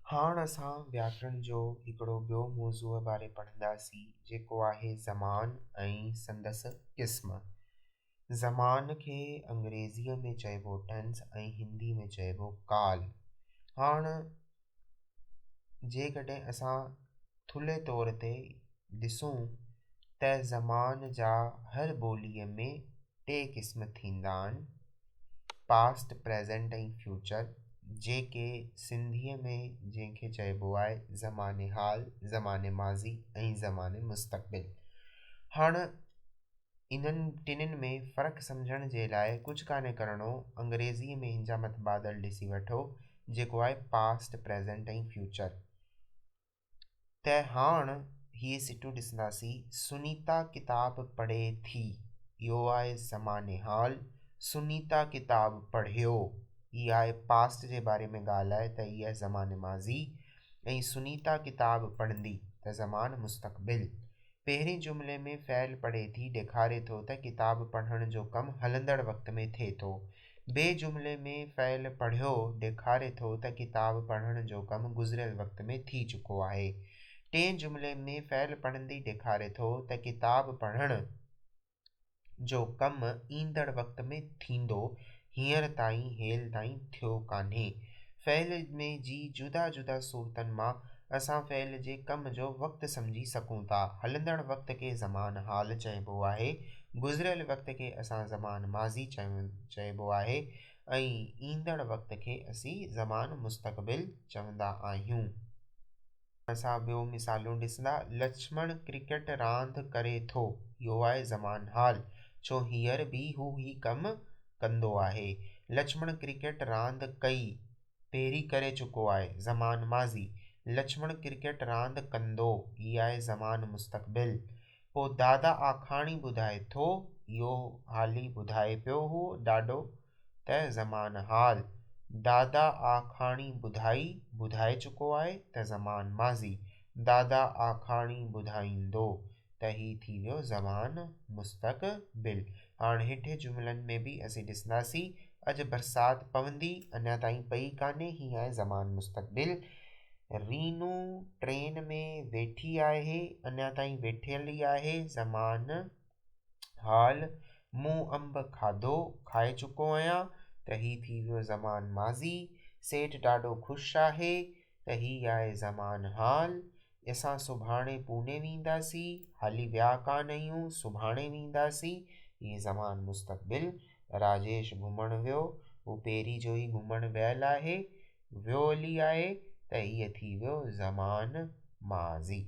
هاڻ اسان وياڪرڻ جو هڪڙو ٻيو موضوع باري پڙهنداسين جيڪو آهي زمان ۽ سندس قسم. زمان کي انگريزيء ۾ چئبو Tense ۽ Hindi ۾ چئبو ڪال. هاڻ جيڪڏهن اسان ٿلهي طور تي ڏسون ته زمان جا هر ٻوليء ۾ ٽي قسم ٿيندا آهن. پاسٽ، پريزنٽ ۽ فيوچر، جيڪي سنڌيء ۾ جنهن کي چئبو آهي زمان حال، زمان ماضي ۽ زمان مستقبل. هاڻ انهن ٽنهين ۾ فرق سمجهڻ جي لاء ڪجهه ڪانهي ڪرڻو، انگريزيء ۾ هن جا متبادل ڏسي وٺو، جيڪو آهي پاسٽ، پريزنٽ ۽ فيوچر. ته هاڻ هيء سٽون ڏسنداسين، سنيتا ڪتاب پڙهي ٿي. اهو آهي زمان حال. سنيتا ڪتاب پڙهيو. هي آهي پاسٽ جي باري ۾ ڳالهه آهي ته هي آهي زمان ماضي ۽ سنيتا ڪتاب پڙهندي ته زمان مستقبل. پهرين جملي ۾ فعل پڙهي ٿي ڏيکاري ٿو ته ڪتاب پڙهڻ جو ڪم هلندڙ وقت ۾ ٿئي ٿو. ٻئي جملي ۾ فعل پڙهيو ڏيکاري ٿو ته ڪتاب پڙهڻ جو ڪم گذريل وقت ۾ ٿي چڪو آهي. ٽئين جملي ۾ فعل پڙهندي ڏيکاري ٿو ته ڪتاب پڙهڻ جو ڪم ايندڙ وقت ۾ ٿيندو، هينئر تائين، هيل تائين، ٿيو ڪانهي. فعل ۾ جي جدا جدا صورتن مان اسان فعل جي ڪم جو وقت سمجهي سگهون ٿا. هلندڙ وقت کي زمان حال چئبو آهي، گذريل وقت کي اسان زمان ماضي چئبو آهي ۽ ايندڙ وقت کي اسين زمان مستقبل چوندا آهيون. اسان ٻيو مثالون ڏسندا، لڇمڻ ڪرڪيٽ راند ڪري ٿو. اهو آهي زمان حال، ڇو هينئر به هو هي ڪم ڪندو آهي. لڇمڻ ڪرڪيٽ راند ڪئي، پهرين ڪري چڪو آهي، زمان ماضي. لڇمڻ ڪرڪيٽ راند ڪندو، هي آهي زمان مستقبل. پوء دادا آکاڻي ٻڌائي ٿو، اهو حالي ٻڌائي پيو هو ڏاڏو ته زمان حال، دادا آکاڻي ٻڌائي، ٻڌائي چڪو آهي ته زمان ماضي، دادا آکاڻي ٻڌائيندو ته هي ٿي ويو زمان مستقبل. هاڻ هيٺين جملن ۾ به اسين ڏسنداسين، اڄ برسات پوندي، اڃا تائين پئي ڪانهي، هي آهي زمان مستقبل. رينو ٽرين ۾ ويٺي آهي، اڃا تائين ويٺل ئي آهي، زمان حال، مون انب کاڌو، کائي چڪو آهيان، ته هي ٿي ويو زمان ماضي، سيٺ ڏاڍو خوش آهي، ته هي آهي زمان حال، اسان سڀاڻي پوني وينداسين، حالي ويا ڪانه آهيون، سڀاڻي وينداسين، هي زمان مستقبل، راجيش گهمڻ ويو، هو پهرين جو ئي گهمڻ ويل آهي، ويو هلي آهي، ته هيء ٿي ويو زمان ماضي.